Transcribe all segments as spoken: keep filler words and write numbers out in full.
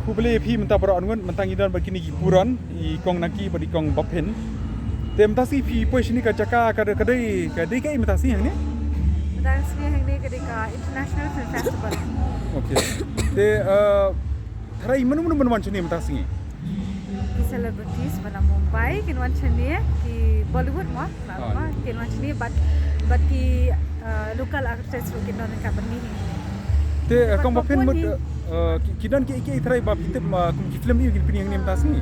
Khublei phi mynta baroh arngut, mynta ngi don bad kine ki burom, i Kong Naki bad i Kong Baphin. Te mynta sngi phi poi shane ka jaka ka dei, ka dei, ka dei kaei mynta sngi hangne? Mynta sngi hangne ka dei ka International Film Festival. Okay. Te uh, tharai mano mano ban wan shane mynta sngi? Ki celebrities ba na Mumbai kin wan shane, ki Bollywood mo, ah, kin wan shane, bad bad ki uh, local actors ruh kin don ryngkat bad ngi. Te uh, Kong Baphin mut uh, uh, ki, ki don ki, ki tharai ba phi tip ma kum ki film ïa kin pyni hangne mynta sngi?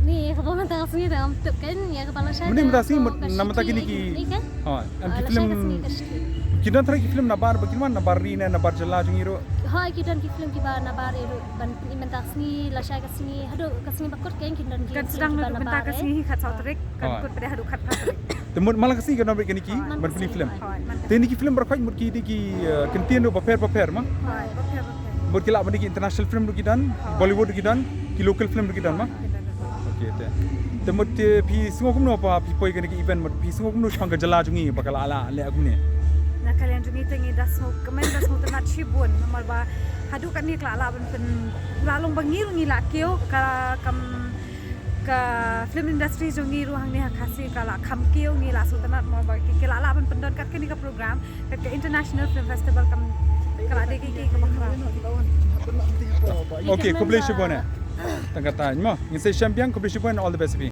Ni ka ba mynta sngi da tip kan ïa ka ba la sha. Mynta sngi mut na mynta kine ki. Ni kan? Ha, am ki film. Ki don tharai ki film nabar ba kin wan nabar ri ne nabar jylla jong ngi ruh. Ha, ki don ki film kiba nabar ri ruh ban pyni mynta sngi, lashai ka sngi, haduh ka sngi ba kut kan kin don ki film kiba nabar. Kan sdang na mynta ka sngi khatsaw tarik, kan kut pat haduh khatphra tarik. Te mut man la ka sngi kan don bad kine ki ban pyni film. Te kine ki film baroh khoit mut ki dei ki uh, kyntien ruh bapher bapher ma? Mut ki lah ban dei ki international film ruh ki don, Bollywood ruh ki don, ki local film ruh ki don ma? Okay, te. Te mut te phi sngew kumno ba phi poi kane ka event, mut phi sngew kumno shaphang ka jylla jong ngi ba ka la lah leh kumne? Na ka liang jong ngi te ngi da sngewkmen, da sngewtynnat shibun namar ba haduh katne ka la lah ban pyn, la long ba ngi ruh ngi la kiew ka kam ka film industry jong ngi ruh hangne ha Khasi ka la kham kiew, ngi la sngewtynnat mo ba ki la lah ban pyndon kat kane ka program, kat ka International Film Festival kam ka la dei ki ki ka ba khraw. Okay, khublei shibun eh. Tang kata mo. Ngin sa ïashem biang, khublei shibun, all the best phi.